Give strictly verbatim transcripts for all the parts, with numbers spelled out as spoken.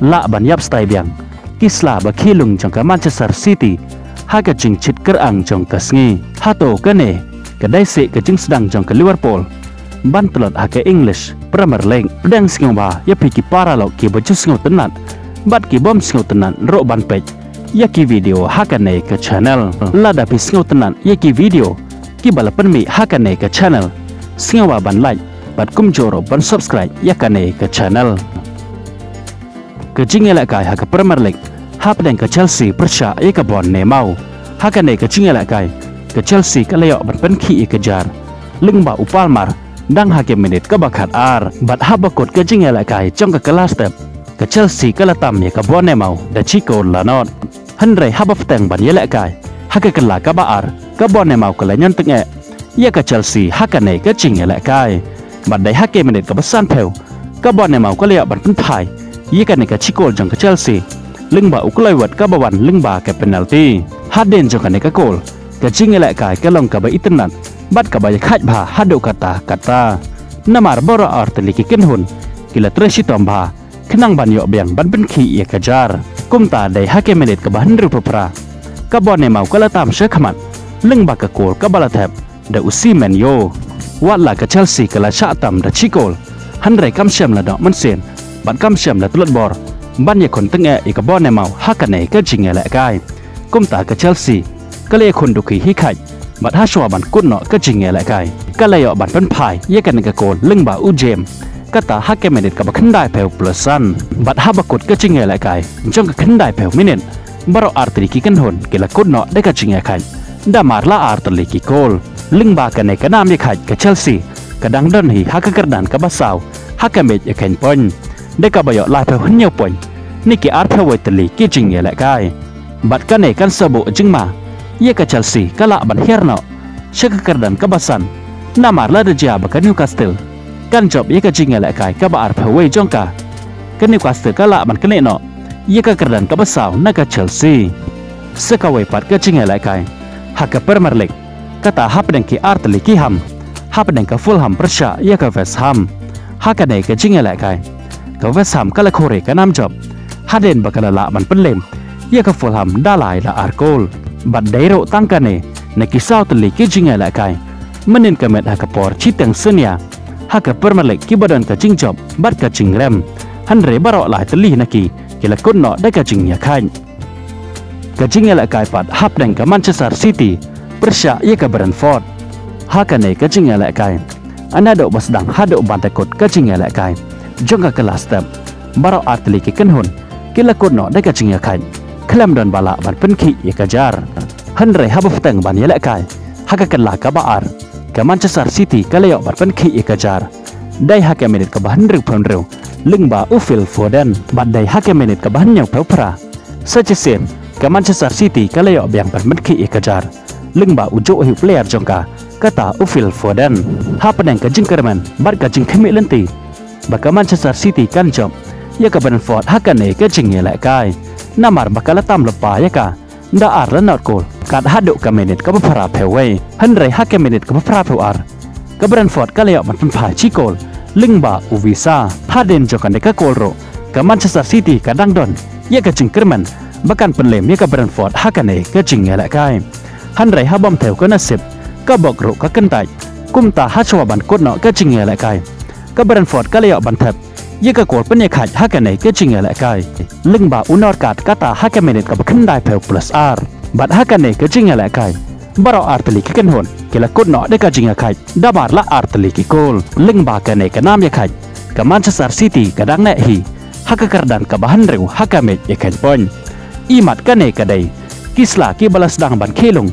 lah ban ïap stai biang ki sla ba khie lung jong ka Manchester City ha ka jingshit kyrang jong ka sngi. Hato kane ka dei seh ka jingsdang jong ka Liverpool ban tlot ha ka English Premier League? Pdiang sngewbha ïa phi ki paralok kiba ju sngewtynnat bad ki bym sngewtynnat ruh ban peit ïa ki video ha kane ka channel. Lada phi sngewtynnat ïa ki video kiba la pynmih ha kane ka channel, sngewbha ban like bad kumjuh ruh ban subscribe ïa kane ka channel. Ka jingïalehkai ha ka Premier League hapdeng ka Chelsea pyrshah ïa ka Bournemouth. Ha kane ka jingïalehkai, ka Chelsea ka la ïoh ban pynkhih ïa ka jar lyngba u Palmer dang ha ka minit kaba khatar. Bad haba kut ka jingïalehkai jong ka kylla step, ka Chelsea ka la tam ïa ka Bournemouth da shi kol la nod. Hynrei haba pteng ban ïalehkai ha ka kylla kaba ar, ka Bournemouth ka la ñion tyngeh ïa ka Chelsea ha kane ka jingïalehkai. Bad dei ha ka minit kaba sanphew, ka Bournemouth ka la ïoh ban pynphai ïa kane ka shi kol jong ka Chelsea lyngba u kloi wat kaba wan lyngba ka penalty. Hadien jong kane ka kol, ka jingïalehkai ka long kaba itynnad bad kaba ïakhaid bha haduh katta katta. Namar baroh ar tylli ki kynhun ki la trei shitom bha khnang ban ïoh biang ban pynkhih ïa ka jar. Kumta dei ha ka minit kaba hynriewphew phra, ka Bournemouth ka la tam sha khmat lyngba ka kol kaba la thep da u Semenyo. Wat la ka Chelsea ka la shah tam da shi kol, hynrei kam shym la noh mynsiem bad kam shym la tlot bor ban ïakhun tyngeh ïa ka Bournemouth ha kane ka jingïalehkai. Kumta ka Chelsea ka la ïakhun dukhi hi khaid bad hashwa ban kut noh ka jingïalehkai, ka la ïoh ban pynphai ïa kane ka kol lyngba u James, kata ha ka minit kaba khyndaiphew plus san. Bad haba kut ka jingïalehkai jong ka khyndaiphew minit, baroh ar tylli ki kynhun ki la kut noh da ka jingïakhaid da mar la ar tylli ki kol. Lyngba kane ka nam ïakhaid, ka Chelsea ka dang don hi ha ka kyrdan kaba saw ha ka miej ïakhein point, da kaba ïoh laiphew hynñiew point na ki arphew wei tylli ki jingïalehkai. Bad kane kan sa buh jingma ïa ka Chelsea ka lah ban hiar noh sha ka kyrdan kaba san, namar lada jia ba ka Newcastle kan jop ïa ka jingïalehkai kaba arphew wei jong ka, ka Newcastle ka lah ban knieh noh ïa ka kyrdan kaba saw na ka Chelsea. Sa kawei pat ka jingïalehkai ha ka Premier League, kata hapdeng ki ar tylli ki ham, hapdeng ka Fulham pyrshah ïa ka West Ham. Ha kane ka jingïalehkai, ka West Ham ka la khore ka nam jop hadien ba ka la lah ban pynlem ïa ka Fulham da lai la ar kol. Bad dei ruh tang kane na ki saw tylli ki jingïalehkai, mynnin ka met ha ka por shiteng synñia ha ka Premier League kiba don ka jingjop bad ka jingrem, hynrei baroh lai tylli na ki ki la kut noh da ka jingïakhaid. Ka jingïalehkai pat hapdeng ka Manchester City pyrshah ïa ka Brentford. Ha kane ka jingïalehkai, naduh ba sdang haduh ban da kut ka jingïalehkai jong ka kylla step, baroh ar tylli ki kynhun ki la kut noh da ka jingïakhaid khlem don ba lah ban pynkhih ïa ka jar. Hynrei haba pteng ban ïalehkai ha ka kylla kaba ar, ka Manchester City ka la ïoh ban pynkhih ïa ka jar dei ha ka minit kaba hynriewphew hynriew lyngba u Phil Foden. Bad dei ha ka minit kaba hynñiewphew phra, sa shisien ka Manchester City ka la ïoh biang ban pynkhih ïa ka jar lyngba u juh hi u player jong ka, kata u Phil Foden. Hapdeng ka jingkyrmen bad ka jingkhmih lynti ba ka Manchester City kan jop ïa ka Brentford ha kane ka jingïalehkai, namar ba ka la tam lypa ïa ka da ar la nod kol kat haduh ka minit kaba phraphew wei. Hynrei ha ka minit kaba phraphew ar, ka Brentford ka la ïoh ban pynphai shi kol lyngba u Wissa. Hadien jong kane ka kol ruh, ka Manchester City ka dang don ïa ka jingkyrmen ba kan pynlem ïa ka Brentford ha kane ka jingïalehkai. Hynrei ha bym thew ka nasib, ka bok ruh ka kyntait. Kumta hashwa ban kut noh ka jingïalehkai, ka Brentford ka la ïoh ban thep ïa ka kol pynïakhaid ha kane ka jingïalehkai lyngba u Norgaard, kata ha ka minit kaba khyndaiphew plus ar. Bad ha kane ka jingïalehkai, baroh ar tylli ki kynhun ki la kut noh da ka jingïakhaid da mar la ar tylli ki kol. Lyngba kane ka nam ïakhaid, ka Manchester City ka dang neh hi ha ka kyrdan kaba hynriew ha ka miej ïakhein point. Imat kane ka dei ki sla kiba la sdang ban khie lung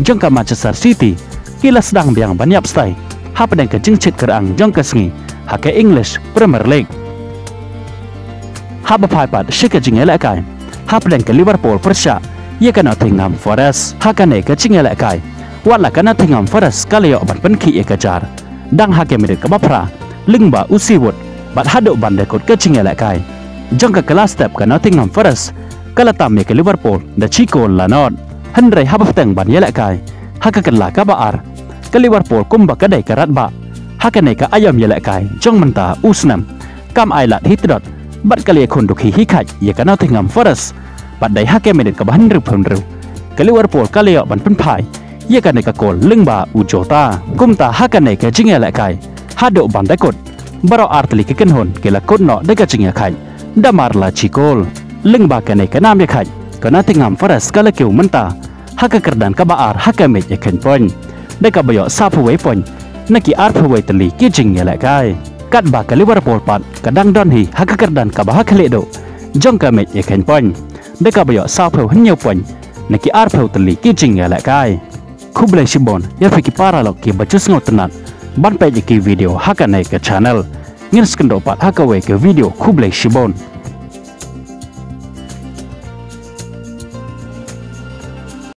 jong ka Manchester City, ki la sdang biang ban ïap stai hapdeng ka jingshit kyrang jong ka sngi ha ka English Premier League. Haba phai pat sha ka jingïalehkai hapdeng ka Liverpool pyrshah ïa ka Nottingham Forest. Ha kane ka jingïalehkai, wat la ka Nottingham Forest ka la ïoh ban pynkhih ïa ka jar dang ha ka minit kaba phra lyngba u Seawood, bad haduh ban da kut ka jingïalehkai jong ka kylla step, ka Nottingham Forest ka la tam ïa ka Liverpool da shi kol la nod. Hynrei haba pteng ban ïalehkai ha ka kylla kaba ar, ka Liverpool kumba ka dei ka radbah ha kane ka aïom ïalehkai jong mynta u snem, kam ailad hi tdot bad ka la ïakhun dukhi hi khaid ïa ka Nottingham Forest. Bad dei ha ka minit kaba hynriew phew hynriew, ka Liverpool ka la ïoh ban pynphai ïa kane ka kol lyngba u Jota. Kumta ha kane ka jingïalehkai, haduh ban da kut, baroh ar tylli ki kynhun ki la kut noh da ka jingïakhaid da mar la shi kol. Lyngba kane ka nam ïakhaid, ka Nottingham Forest ka la kiew mynta ha ka kyrdan kaba ar ha ka mej ïakheiñ point, da kaba ïoh sawphew wei point na ki arphew wei tylli ki jingïalehkai. Katba ka Liverpool pat ka dang don hi ha ka kyrdan kaba ha khlieh duh jong ka mej ïakheiñ point, da kaba ïoh sawphew hynñiew point na ki arphew tylli ki jingïalehkai. Khublei shibun ïa phi ki paralok kiba ju sngewtynnat ban peit ïa ki video ha kane ka channel. Ngin sa ïakynduh pat ha kawei ka video, khublei shibun.